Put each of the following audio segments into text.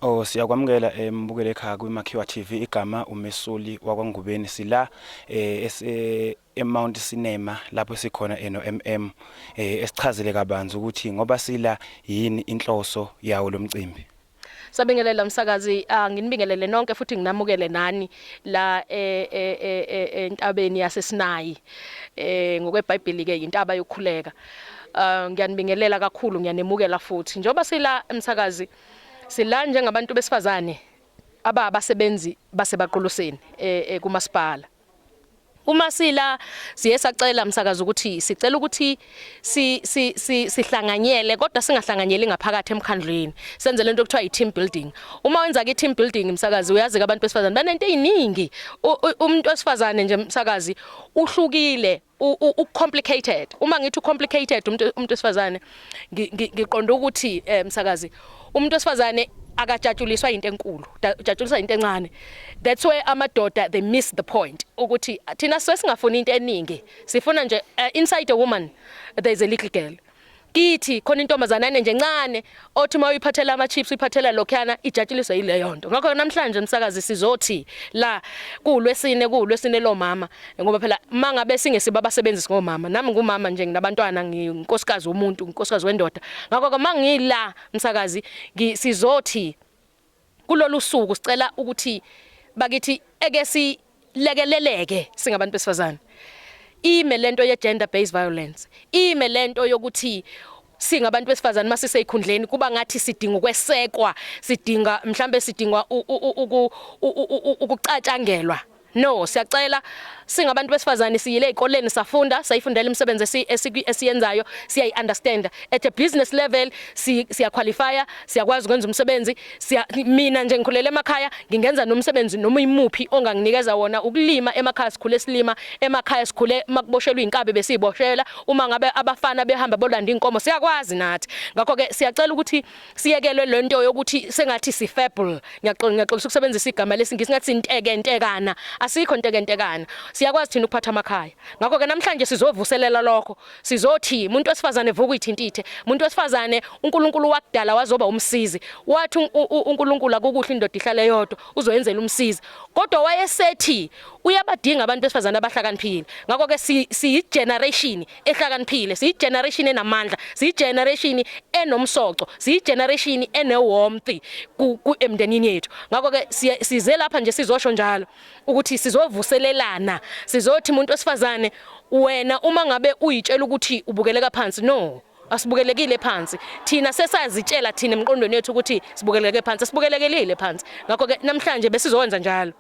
Oh, siyakwamukela embukele ekhaya kwiMakhiwa TV. Igama uMesuli wakwaNgubeni. Sila ese eMount Cinema lapho sikhona eno MM esichazele kabanzi ukuthi ngoba sila yini inhloso yawo lomcimbi. Sabingelela msakazi, nginibingelele nonke futhi nginamukele nani la entabeni yaseSinayi. NgokweBhayibheli ke intaba yokukhuleka. Ngiyanibingelela kakhulu, ngiyanemukela futhi. Njengoba sila msakazi, sila njengabantu besifazane abasebenzi basebaquluseni kumasipala. Uma sila siye sacela msakazi ukuthi sicela ukuthi si si sihlanganyele, kodwa singahlanganyeli ngaphakathi emkhandlwini, senze lento okuthiwa i-team building. Uma wenza ke i-team building msakazi, uyazi ke abantu besifazane banento eziningi. Umuntu wesifazane nje msakazi uhlukile, u-complicated. Uma ngithi u-complicated umuntu wesifazane, ngiqonda ukuthi msakazi, umuntu wesifazane akajatshuliswa into enkulu, ujatshuliswa into encane. That's where amadoda, they miss the point ukuthi thina sesingafuni into eningi, sifuna nje inside a woman there is a little girl. Kithi khona intombazanane nje encane othi uma uyiphathela ama chips, uyiphathela lokhuyana, ijatshuliswa yileyo nto. Ngakho namhlanje msakazi, sizothi la kuwulwesine lo mama, ngoba phela mangabe singesiba abasebenzi singomama. Nami ngumama nje, nginabantwana, nginkosikazi womuntu, unkosikazi wendoda. Ngakho ke mangila msakazi, sizothi kulolu suku sicela ukuthi bakithi eke silekeleleke singabantu besifazane, ime lento ye gender based violence, ime lento yokuthi singabantu besifazane masiseyikhundleni kuba ngathi sidinga ukwesekwa, sidinga mhlambe sidingwa ukucatshangelwa. No, siyacela, singabantu besifazane siyile ezikoleni, safunda, sayifundela imisebenzi esiyenzayo, siyayi-understand at a business level, siya-qualifya, siyakwazi ukwenza umsebenzi. Mina nje ngikhulele emakhaya, ngingenza nomsebenzi noma imuphi onganginikeza wona. Ukulima emakhaya, sikhule silima emakhaya, sikhule makuboshelwa inkabi besiboshela, uma ngabe abafana behamba bolanda inkomo, siyakwazi nathi. Ngakho ke siyacela ukuthi siyekelwe lento yokuthi sengathi si feeble. Ngiyaxolisa ukusebenzisa igama lesingisi, ngathi sinteke ntekana. Asikho nteke ntekana, siyakwazi thina ukuphatha amakhaya. Ngakho ke namhlanje sizovuselela lokho, sizothi umuntu wesifazane vuka uyithintithe. Umuntu wesifazane, uNkulunkulu wakudala wazoba umsizi. Wathi uNkulunkulu akukuhle indoda ihlale yodwa, uzoyenzela umsizi, kodwa wayesethi uyabadinga abantu besifazane abahlakaniphile. Ngakho ke siyi generation ehlakaniphile, siyi generation enamandla, siyi generation enomsoco, siyi generation ene warmth ku emndenini yethu. Ngakho ke size lapha nje sizosho njalo ukuthi sizovuselelana, sizothi umuntu wesifazane, wena uma ngabe uyitshela ukuthi ubukeleka phansi, no, asibukelekile phansi. Thina sesazitshela thina emqondweni yethu ukuthi sibukeleke phansi, sibukelekelile phansi. Ngakho ke namhlanje besizokwenza njalo.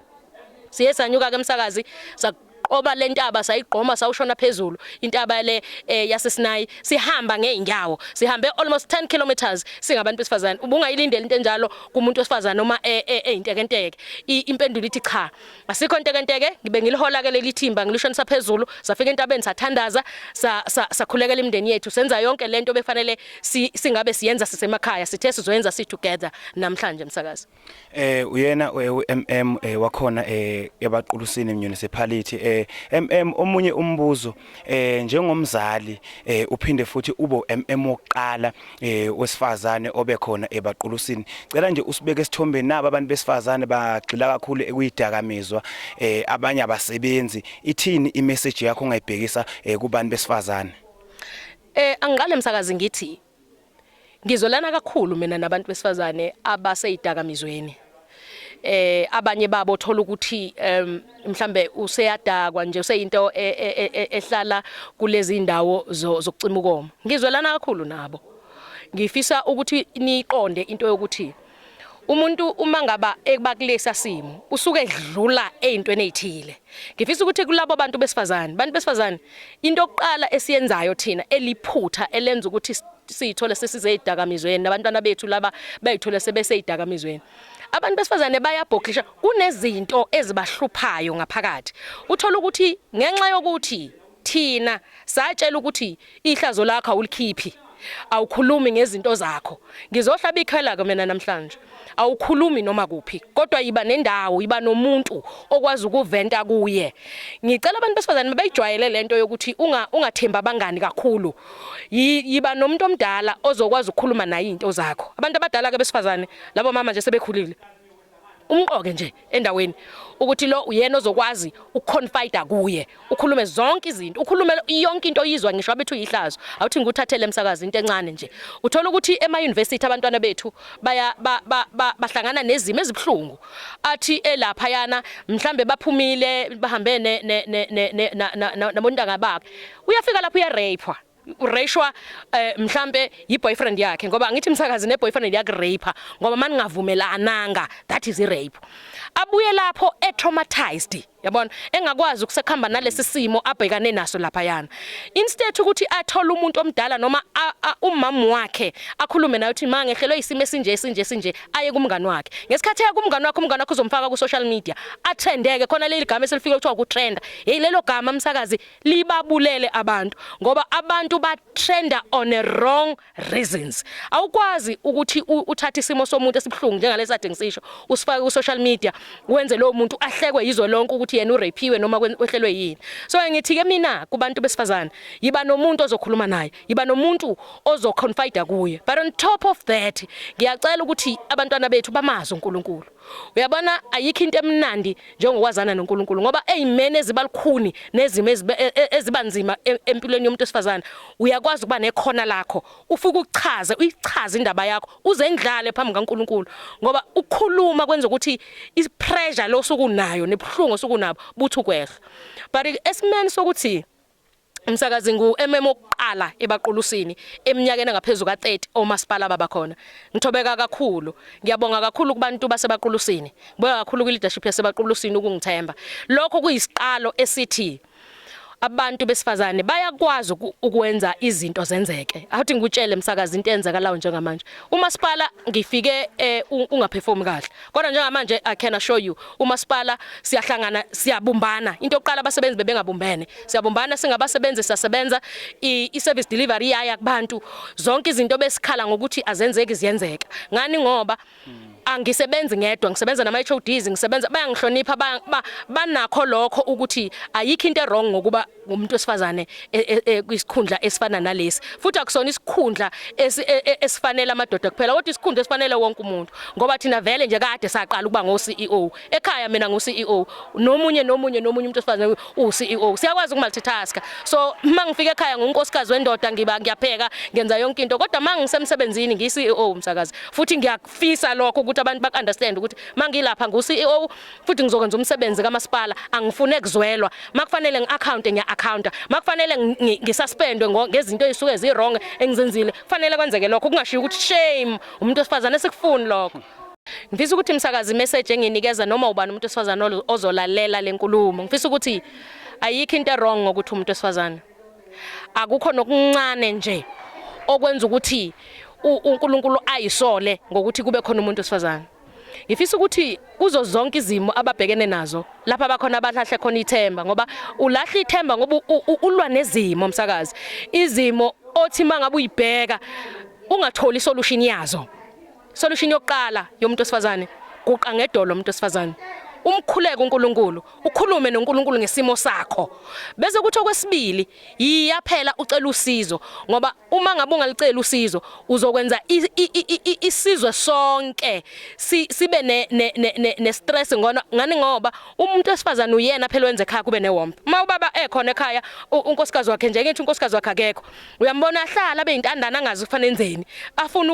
Siye sanyuka ke msakazi, saqoba lentaba, sayigqoma, sawushona phezulu intaba le yaseSinayi, sihamba ngeinyawo, sihambe almost 10 kilometers singabantu besifazane. Ubungayilindela into enjalo kumuntu wesifazane noma eyintekenteke. Impendulo ithi cha, asikho ntekenteke. Ngibe ngilihola ke leli thimba, ngilishonisa phezulu, safika entabeni, sathandaza, sakhulekela imindeni yethu, senza yonke lento befanele singabe siyenza sisemakhaya, sithe sizoyenza si together namhlanje msakazi. Uyena uMM wakhona ebaqulusini municipality. MM, omunye umbuzo, njengomzali uphinde futhi ube MM wokuqala wesifazane obekhona ebaqulusini, cela nje usibeke esithombeni nabo abantu besifazane bagxila kakhulu ekuyidakamizwa, abanye abasebenzi. Ithini imessage yakho ongayibhekisa kubantu besifazane? Angiqale msakazi ngithi ngizolana kakhulu mina nabantu besifazane abaseyidakamizweni. Abanye babo thola ukuthi mhlambe useyadakwa nje, useyinto ehlala kulezi indawo zokucima ukoma. Ngizwelana kakhulu nabo. Ngifisa ukuthi niqonde into yokuthi umuntu uma ngaba ekuba kulesa simo usuke edlula ezintweni ezithile. Ngifisa ukuthi kulabo bantu besifazane, bantu besifazane, into yokuqala esiyenzayo thina eliphutha elenza ukuthi siyithole sesizeyidakamizweni, nabantwana bethu laba bayithole sebeseyidakamizweni, abantu besifazane bayabhoklisha, kunezinto ezibahluphayo ngaphakathi. Uthola ukuthi ngenxa yokuthi thina satshela ukuthi ihlazo lakho awulikhiphi. Awukhulumi ngezinto zakho. Ngizohlaba ikhwela ke mina namhlanje. Awukhulumi noma kuphi, kodwa yiba nendawo, yiba nomuntu okwazi ukuventa kuye. Ngicela abantu besifazane bayijwayele lento yokuthi ungathembi abangani kakhulu. Yiba nomuntu omdala ozokwazi ukukhuluma naye izinto zakho. Abantu abadala ke besifazane, labo mama nje sebekhulile. Umqoke nje endaweni ukuthi lo uyena ozokwazi ukuconfide kuye, ukhulume zonke izinto, ukhulume yonke into oyizwa ngisho abethu uyihlazo. Awuthi ngikuthathele emsakazi into encane nje. Uthola ukuthi ema university abantwana bethu baya bahlangana nezimo ezibhlungu. Athi elapha yana mhlambe baphumile bahambe ne ne ne nabontanga bakhe. Uyafika lapho uyarapewa. Urashwa mhlambe yi-boyfriend yakhe, ngoba ngithi msakazi ne-boyfriend yakurape ngoba maningavumelananga, that is i-rape. Abuye lapho e-traumatized, yabona, engakwazi ukusekhamba nalesi simo abhekane naso laphayana. Instead ukuthi athole umuntu omdala noma umama wakhe akhulume naye ukuthi ma ngehlelwe isimo esinje esinje esinje, aye kumngani wakhe. Ngesikhathi eya kumngani wakhe, umngani wakhe uzomfaka ku-social media, atrendeke khona. Leli gama eselifike kuthiwa ukutrenda, hey, lelo gama msakazi libabulele abantu, ngoba abantu batrenda on a wrong reasons. Awukwazi ukuthi uthathe isimo somuntu esibuhlungu njengalesi ade ngisisho, usifake ku social media, wenze lowo muntu ahlekwe yizo lonke ukuthi yena urapiwe noma wehlelwe yini. So ngithi ke mina kubantu besifazane, yiba nomuntu ozokhuluma naye, yiba nomuntu ozoconfide kuye. But on top of that, ngiyacela ukuthi abantwana bethu bamazi uNkulunkulu. Uyabona, ayikho into emnandi njengokwazana noNkulunkulu, ngoba ezimene ezibalukhuni nezimo ezibanzima empilweni yomuntu wesifazane, uyakwazi ukuba nekhona lakho, ufike uchaze, uyichaze indaba yakho, uzendlale phambi kaNkulunkulu, ngoba ukukhuluma kwenza ukuthi ipressure lo osukunayo nebuhlungu osukunabo buthi ukwehla. But esimeni sokuthi umsakazi ngu-MM okuqala eBaqulusini eminyakeni engaphezulu ka-30 omasipala babakhona, ngithobeka kakhulu, ngiyabonga kakhulu kubantu baseBaqulusini, ngibonga kakhulu kwi-leadership yaseBaqulusini ukungithemba. Lokho kuyisiqalo esithi abantu besifazane bayakwazi ukwenza izinto zenzeke. Awuthi ngikutshele msakazi into eyenzakalayo njengamanje. Umasipala ngifike ungaperform kahle, kodwa njengamanje I can assure you umasipala siyahlangana, siyabumbana. Into yokuqala, abasebenzi bebengabumbene. Siyabumbana singabasebenzi, siyasebenza, i-service delivery iyaya kubantu. Zonke izinto besikhala ngokuthi azenzeki ziyenzeka. Ngani? Ngoba angisebenzi ngedwa, ngisebenza nama HODs, ngisebenza, bayangihlonipha, banakho lokho ukuthi ayikho into wrong ngokuba ngumuntu wesifazane kwisikhundla esifana nalesi. Futhi akusona isikhundla esifanele amadoda kuphela, kodwa isikhundla esifanele wonke umuntu, ngoba thina vele nje kade saqala ukuba ngo CEO ekhaya. Mina ngu CEO, nomunye nomunye nomunye umuntu wesifazane u CEO. Siyakwazi ukumultitask. So uma ngifika ekhaya ngunkosikazi wendoda, ngiba ngiyapheka, ngenza yonke into, kodwa uma ngisemsebenzini ngiyi CEO umsakazi. Futhi ngiyakufisa lokho ukuthi abantu baku understand ukuthi mangilapha ngu CEO futhi ngizokwenza umsebenzi kamasipala. Angifune kuzwelwa. Makufanele ngi-account, ngiya-accounta. Makufanele ngisuspendwe ngezinto ezisuke zi-wrong engizenzile, kufanele kwenzeke lokho, kungashiwo ukuthi shame umuntu wesifazane. Sikufuni lokho. Ngifisa ukuthi msakazi, message enginikeza noma ubani umuntu wesifazane ozolalela lenkulumo, ngifisa ukuthi ayikho into wrong ngokuthi umuntu wesifazane. Akukho nokuncane nje okwenza ukuthi uNkulunkulu ayisole ngokuthi kube khona umuntu wesifazane. Ngifisa ukuthi kuzo zonke izimo ababhekene nazo lapha abakhona abahlahle khona ithemba, ngoba ulahla ithemba ngoba ulwa nezimo msakazi, izimo othi mangabe uyibheka ungatholi solution yazo. Solution yokuqala yomuntu wesifazane, guqa ngedolo umuntu wesifazane, umkhuleke uNkulunkulu, ukhulume noNkulunkulu ngesimo sakho. Bese kuthi okwesibili, yiya phela ucela usizo, ngoba uma ngabe ungalicela usizo uzokwenza isizwe sonke sibe ne stress ngona. Ngani? Ngoba umuntu wesifazane uyena phela wenza ekhaya kube newarmth. Uma ubaba ekhona ekhaya, unkosikazi wakhe nje, ngithi unkosikazi wakhe akekho, uyambona ahlala abe intandane, angazi kufanele enzeni, afuna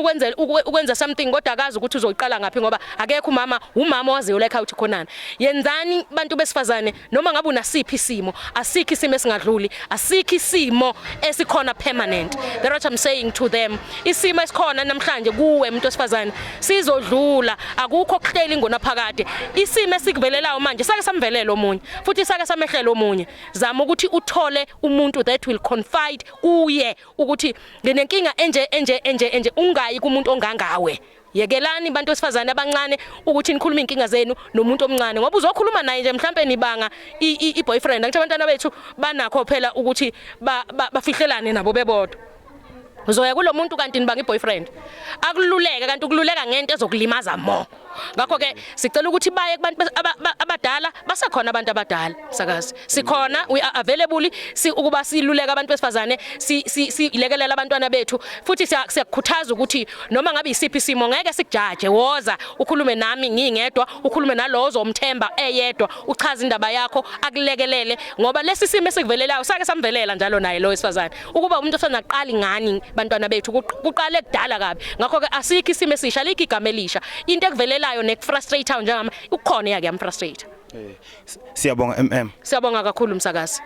ukwenza something kodwa akazi ukuthi uzoyiqala ngaphi ngoba akekho umama. Umama owaziyo la ekhaya ukuthi khonani. Yenzani bantu besifazane, noma ngabe unasiphi isimo, asikho isimo esingadluli, asikho isimo esikhona permanent. That's what I'm saying to them. Isimo esikhona namhlanje kuwe umuntu wesifazane sizodlula, akukho kuhleli ngonaphakade. Isimo esikuvelelayo manje sake samvelela omunye, futhi sake samehlela omunye. Zama ukuthi uthole umuntu that will confide kuye ukuthi nginenkinga enje enje enje enje. Ungayi kumuntu ongangawe. Yekelani bantu besifazane abancane ukuthi nikhulume inkinga zenu nomuntu omncane, ngoba uzokhuluma naye nje mhlambe nibanga i-boyfriend. Angithi abantwana bethu banakho phela ukuthi bafihlelane nabo bebodwa. Uzoya kulo muntu kanti nibanga i-boyfriend, akululeke, kanti ukululeka ngento ezokulimaza more. Ngakho ke sicela ukuthi baye kubantu abadala. Basekhona abantu abadala, msakazi, sikhona, we are available si ukuba siluleke abantu besifazane, silekelela abantwana bethu. Futhi siyakukhuthaza ukuthi noma ngabe isiphi isimo, ngeke sikujaje. Woza ukhulume nami ngingedwa, ukhulume nalowo ozomthemba eyedwa, uchaze indaba yakho, akulekelele, ngoba lesi simo esikuvelelayo sake samvelela njalo naye lo wesifazane. Ukuba umuntu osana aqali ngani, bantwana bethu, kuqale kudala kabi. Ngakho ke asikho isimo esisha, likho igama elisha. Into ekuvelelayo nekufrustrate njengama ukhona, yake yamfrustrate. Siyabonga, MM. Siyabonga kakhulu, msakazi.